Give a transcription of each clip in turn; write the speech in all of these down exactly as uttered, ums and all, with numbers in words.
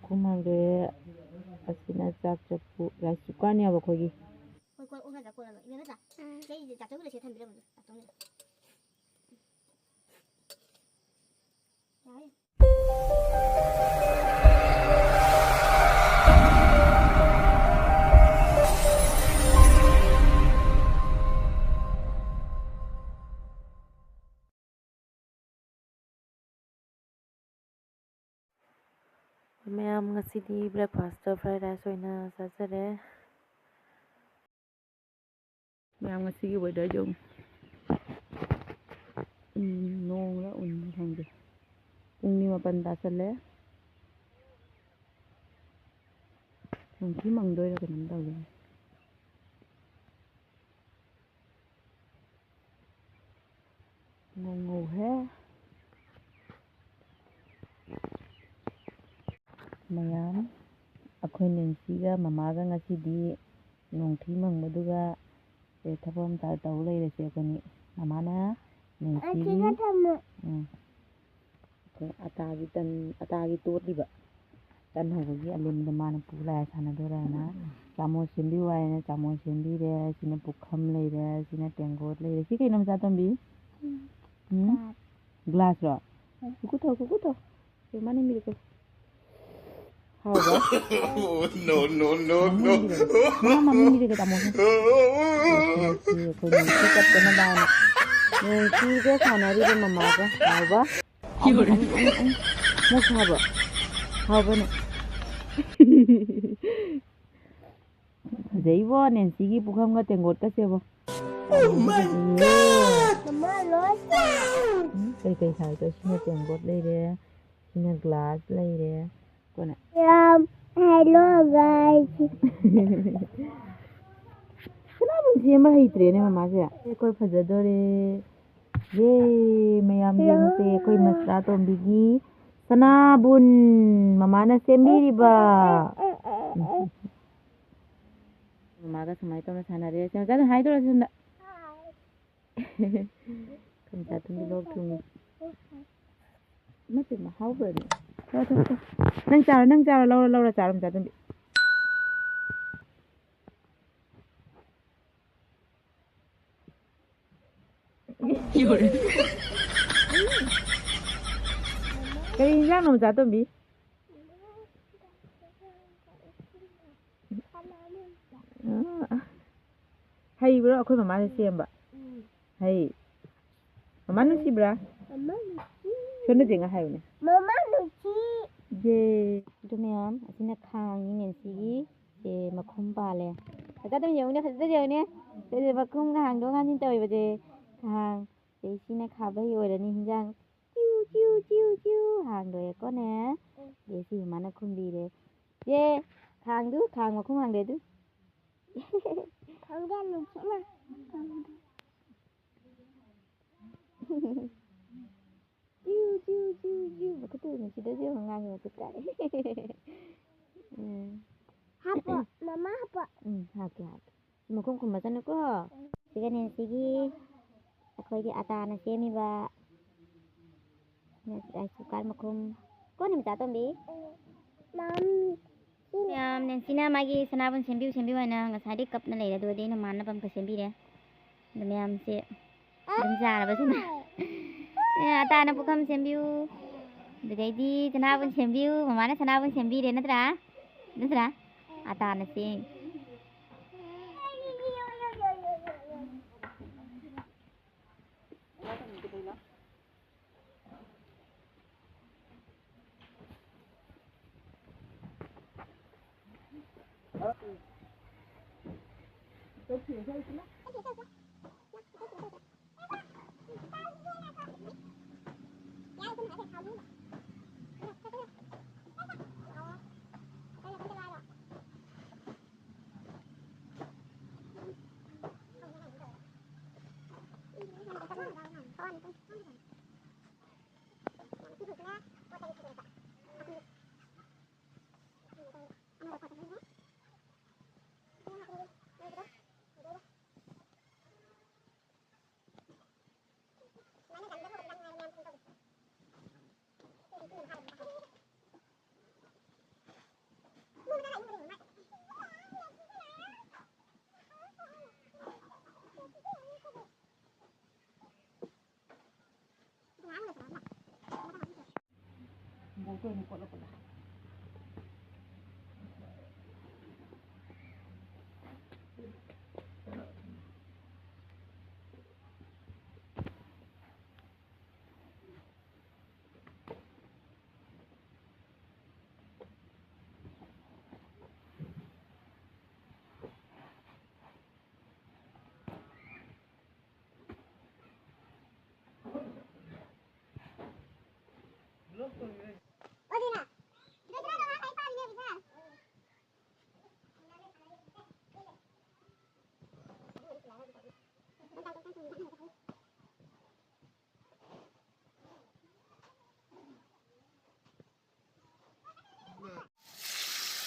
ꯈꯨꯃꯥꯡꯗꯣꯏꯔꯦ꯫ ꯑꯁꯤꯅ ꯆꯥꯛ ꯆꯐꯨ, rice cookerꯅꯦꯕ ꯑꯩꯈꯣꯏꯒꯤ꯫ ꯍꯣꯏ, ꯀꯣꯜ ꯑꯣꯛ ꯅꯠꯇ꯭ꯔꯥ ꯀꯣꯜꯂꯒ ꯏꯕꯦꯝ ꯅꯠꯇ꯭ꯔꯥ? ꯎꯝ꯫ ꯆꯩꯁꯦ ꯆꯥꯛ ꯆꯐꯨꯗ ꯁꯤꯗ ꯊꯝꯕꯤꯔꯝꯃꯣ꯫ ꯆꯥꯛ ꯆꯐꯨꯗ꯫ ꯌꯥꯔꯦ꯫ ꯃꯌꯥꯝ, ꯉꯁꯤꯗꯤ breakfastꯇ fried rice ꯑꯣꯏꯅ ꯆꯥꯖꯔꯦ꯫ ꯃꯌꯥꯝ, ꯉꯁꯤꯒꯤ weatherꯁꯦ ꯌꯦꯡꯉꯨ꯫ ꯎꯝ, ꯅꯣꯡꯂ ꯎꯟꯂ ꯈꯪꯗꯦ꯫ ꯄꯨꯡ ꯅꯤꯄꯥꯟ ꯇꯥꯁꯜꯂꯦ꯫ ꯅꯣꯡꯊꯤ ꯃꯪꯗꯣꯏꯔ ꯀꯩꯅꯣꯝ ꯇꯧꯔꯦ꯫ ꯉꯧ ꯉꯧꯍꯦ꯫ ꯃꯌꯥꯝ, ꯑꯩꯈꯣꯏ ꯅꯦꯟꯁꯤꯒ ꯃꯃꯥꯒ ꯉꯁꯤꯗꯤ ꯅꯣꯡꯊꯤ ꯃꯪꯕꯗꯨꯒ, ꯑꯦ, ꯊꯕꯛ ꯑꯃ ꯇꯧ ꯂꯩꯔꯁꯦ ꯑꯩꯈꯣꯏꯅꯤ꯫ ꯃꯃꯥꯅ ꯅꯦꯟꯁꯤꯒꯤ, ꯑꯁꯤꯗ ꯊꯝꯃꯨ꯫ ꯎꯝ꯫ ꯑꯩꯈꯣꯏ ꯑꯇꯥꯒꯤ ꯇꯟ, ꯑꯇꯥꯒꯤ ꯇꯣꯠꯂꯤꯕ꯫ ꯇꯟ ꯍꯧꯕꯒꯤ ꯑꯂꯦꯝꯕꯗ ꯃꯥꯅ ꯄꯨ ꯂꯥꯛꯑꯦ ꯁꯥꯟꯅꯗꯣꯏꯔꯦꯅ꯫ ꯆꯥꯃꯁ ꯁꯦꯝꯕꯤꯌꯨ ꯍꯥꯏꯅ ꯆꯥꯃꯁ ꯁꯦꯝꯕꯤꯔꯦ꯫ ꯁꯤꯅ ꯄꯨꯈꯝ ꯂꯩꯔꯦ꯫ ꯁꯤꯅ ꯇꯦꯡꯀꯣꯠ ꯂꯩꯔꯦ꯫ ꯁꯤ ꯀꯩꯅꯣ, ꯃꯆꯥꯇꯣꯝꯕꯤ? ꯎꯝ? ꯒ꯭ꯂꯥꯁ꯫ Glassꯔꯣ? ꯎꯝ꯫ ꯀꯨꯀꯨ ꯇꯧ, ꯀꯨꯀꯨ ꯇꯧ꯫ ꯁꯤ ꯃꯅꯤꯡꯒꯤꯗꯣ ꯀꯩ-, ꯍꯥꯎꯕ꯭ꯔꯣ? No, no, no, no. ꯃꯅꯤꯡꯒꯤꯗꯣ꯫ ꯃꯥ ꯃꯅꯤꯡꯒꯤꯗꯣ ꯇꯥꯃꯣꯁꯦ꯫ ꯁꯤ ꯑꯩꯈꯣꯏ ꯅꯨꯡꯁꯤ ꯆꯠꯇꯅꯕꯅ꯫ ꯅꯨꯡꯁꯤꯒ ꯁꯥꯟꯅꯔꯤꯕ ꯃꯃꯥꯒ꯫ ꯍꯥꯎꯕ? ꯌꯣꯔ꯫ ꯎꯝ, ꯎꯝ, ꯎꯝ, ꯎꯝ꯫ ꯃꯣꯏꯁꯨ ꯍꯥꯎꯕ꯭ꯔꯣ? ꯍꯥꯎꯕ꯭ꯔꯅꯦ? ꯐꯖꯩꯕꯣ, ꯅꯦꯟꯁꯤꯒꯤ ꯄꯨꯈꯝꯒ ꯇꯦꯡꯀꯣꯠꯀꯁꯦꯕꯣ꯫ Oh my God! ꯃꯃꯥ, ꯂꯣꯏ ꯁꯥꯏ꯫ ꯎꯝ, ꯀꯩ ꯀꯩ ꯁꯥꯏꯗꯣ? ꯁꯤꯅ ꯇꯦꯡꯀꯣꯠ ꯂꯩꯔꯦ, ꯁꯤꯅ glass ꯂꯩꯔꯦ꯫ ꯀꯣꯟꯅ꯫ ꯌꯥꯝ, hello guys꯫ ꯁꯅꯥꯕꯨꯟ ꯁꯦꯝꯕ ꯍꯩꯇ꯭ꯔꯦꯅꯦ ꯃꯃꯥꯁꯦ꯫ ꯑꯩꯈꯣꯏ ꯐꯖꯗꯣꯔꯦ꯫ ꯌꯦ, ꯃꯌꯥꯝ ꯌꯦꯡꯉꯁꯦ, ꯑꯩꯈꯣꯏ ꯃꯆꯥ ꯇꯣꯝꯕꯤꯒꯤ ꯁꯅꯥꯕꯨꯟ ꯃꯃꯥꯅ ꯁꯦꯝꯕꯤꯔꯤꯕ꯫ ꯃꯃꯥꯒ ꯁꯨꯃꯥꯏꯅ ꯇꯧꯅ ꯁꯥꯟꯅꯔꯦ꯫ ꯁꯦ, ꯃꯆꯥ, ꯍꯥꯏ ꯇꯧꯔꯁꯤ ꯁꯣꯝꯗ꯫ ꯑꯩꯈꯣꯏ ꯃꯆꯥ ꯇꯣꯝꯕꯤ ꯂꯣꯛ ꯊꯨꯡꯉꯤ꯫ ꯃꯥ ꯍꯥꯎꯕ꯭ꯔꯅꯦ? ꯆꯥ, ꯆꯥ, ꯆꯥ꯫ ꯅꯪ ꯆꯥꯔꯣ, ꯅꯪ ꯆꯥꯔꯣ, ꯂꯧꯔꯣ, ꯂꯧꯔꯣ, ꯆꯥꯔꯣ, ꯃꯆꯥꯇꯣꯝꯕꯤ꯫ ꯀꯔꯤ ꯏꯟꯖꯥꯡꯅꯣ, ꯃꯆꯥꯇꯣꯝꯕꯤ? ꯑꯥ, ꯍꯩꯕ꯭ꯔꯣ ꯑꯩꯈꯣꯏ ꯃꯃꯥꯅ ꯁꯦꯝꯕ? ꯎꯝ꯫ ꯍꯩ꯫ ꯃꯃꯥ ꯅꯨꯡꯁꯤꯕ꯭ꯔꯥ? ꯃꯃꯥ ꯅꯨꯡꯁꯤ꯫ ꯁꯣꯝꯗ ꯌꯦꯡꯉ ꯍꯥꯏꯌꯨꯅꯦ꯫ ꯃꯃꯥ ꯅꯨꯡꯁꯤ꯫ ꯌꯦ꯫ ꯑꯗꯨ ꯃꯌꯥꯝ ꯑꯁꯤꯅ ꯈꯥꯡꯅꯤ ꯅꯦꯟꯁꯤꯒꯤ꯫ ꯁꯦ ꯃꯈꯨꯝ ꯄꯥꯜꯂꯦ꯫ ꯐꯖꯅ ꯌꯦꯡꯉꯨꯅꯦ, ꯐꯖꯅ ꯌꯦꯡꯉꯨꯅꯦ꯫ ꯁꯦ, ꯁꯦ ꯃꯈꯨꯝꯒ ꯍꯥꯡꯗꯣꯛ ꯍꯥꯡꯖꯤꯟ ꯇꯧꯔꯤꯕꯁꯦ ꯈꯥꯡ꯫ ꯁꯦ ꯁꯤꯅ ꯈꯥꯕꯩ ꯑꯣꯏꯔꯅꯤ ꯍꯤꯟꯖꯥꯡ꯫ ꯆꯤꯎ, ꯆꯤꯎ, ꯆꯤꯎ, ꯆꯤꯎ꯫ ꯍꯥꯡꯗꯣꯛꯑꯦꯀꯣꯅꯦ꯫ ꯁꯦ ꯁꯤ ꯃꯃꯥꯅ ꯈꯨꯝꯕꯤꯔꯦ꯫ ꯁꯦ ꯈꯥꯡꯗꯨ, ꯈꯥꯡ ꯃꯈꯨꯝ ꯍꯥꯡꯗꯣꯛꯑꯦ ꯑꯗꯨ꯫ ꯈꯪꯗꯦ, ꯅꯨꯡꯁꯤꯠꯅ꯫ ꯆꯤꯎ, ꯆꯤꯎ, ꯆꯤꯎ, ꯆꯤꯎ꯫ ꯃꯈꯨꯠꯇꯨ ꯅꯨꯡꯁꯤꯗ꯭ꯔꯁꯨ ꯌꯦꯡꯉꯨ, ꯉꯥꯡꯉꯤ ꯃꯈꯨꯠ ꯀꯥꯏ꯫ ꯎꯝ꯫ ꯍꯥꯞꯄꯣ, ꯃꯃꯥ ꯍꯥꯞꯄꯣ꯫ ꯎꯝ, ꯍꯥꯞꯀꯦ, ꯍꯥꯞꯀꯦ꯫ ꯃꯈꯨꯝ ꯈꯨꯝꯕ ꯆꯠꯅꯨꯀꯣ꯫ ꯁꯤꯒꯅꯦ ꯁꯤꯒꯤ ꯑꯩꯈꯣꯏꯒꯤ ꯑꯇꯥꯅ ꯁꯦꯝꯃꯤꯕ ꯔꯥꯏꯁ ꯀꯨꯀꯔ ꯃꯈꯨꯝ꯫ ꯀꯣꯟꯅ ꯃꯆꯥ ꯇꯣꯝꯕꯤ꯫ ꯃꯝ꯫ ꯃꯌꯥꯝ, ꯅꯦꯟꯁꯤꯅ ꯃꯥꯒꯤ ꯁꯅꯥꯕꯨꯟ ꯁꯦꯝꯕꯤꯌꯨ, ꯁꯦꯝꯕꯤꯌꯨ ꯍꯥꯏꯅ ꯉꯁꯥꯏꯗꯩ ꯀꯞꯅ ꯂꯩꯔꯦ꯫ ꯑꯗꯨꯒꯗꯤ ꯑꯩꯅ ꯃꯥꯟꯅꯕ ꯑꯃꯈꯛ ꯁꯦꯝꯕꯤꯔꯦ꯫ ꯑꯗ ꯃꯌꯥꯝꯁꯦ ꯑꯗꯨꯝ ꯆꯥꯔꯕꯁꯤꯅ꯫ ꯑꯦ, ꯑꯇꯥꯅ ꯄꯨꯈꯝ ꯁꯦꯝꯕꯤꯌꯨ꯫ ꯑꯗꯨꯗꯩꯗꯤ ꯁꯅꯥꯕꯨꯟ ꯁꯦꯝꯕꯤꯌꯨ꯫ ꯃꯃꯥꯅ ꯁꯅꯥꯕꯨꯟ ꯁꯦꯝꯕꯤꯔꯦ ꯅꯠꯇ꯭ꯔꯥ? ꯅꯠꯇ꯭ꯔꯥ? ꯑꯇꯥꯅ ꯁꯦꯝ꯫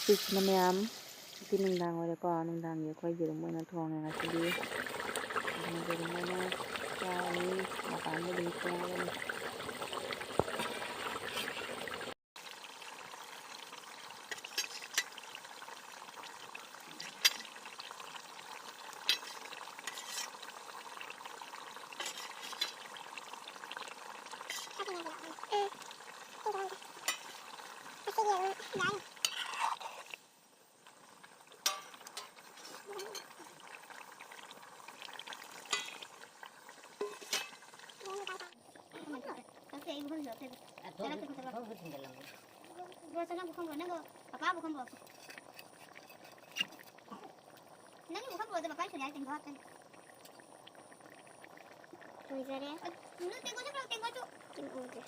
ꯁꯤꯁꯤꯅ ꯃꯌꯥꯝ, ꯉꯁꯤ ꯅꯨꯡꯗꯥꯡ ꯑꯣꯏꯔꯦꯀꯣ, ꯅꯨꯡꯗꯥꯡꯒꯤ ꯑꯩꯈꯣꯏ ꯌꯦꯔꯨꯝ ꯑꯣꯏꯅ ꯊꯣꯡꯉꯦ ꯉꯁꯤꯗꯤ꯫ ꯑꯗꯨꯅ ꯌꯦꯔꯨꯝ ꯑꯣꯏꯅ ꯆꯥꯔꯅꯤ, ꯃꯄꯥꯟꯗ ꯑꯗꯨꯝ ꯆꯥꯔꯅꯤ꯫ ꯅꯪꯒꯤ ꯄꯨꯈꯝ ꯄꯨꯔꯛꯑꯣ, ꯃꯄꯥꯟ ꯁꯨꯅꯤ ꯍꯥꯏ ꯇꯦꯡꯀꯣꯠ ꯍꯥꯞꯀꯅꯤ꯫ ꯂꯣꯏꯖꯔꯦ꯫ ꯑ, ꯅꯪ ꯇꯦꯡꯀꯣꯠꯁꯨ ꯄꯨꯔꯛꯑꯣ, ꯇꯦꯡꯀꯣꯠꯁꯨ꯫ ꯇꯤꯡꯍꯧꯗ꯭ꯔꯦ꯫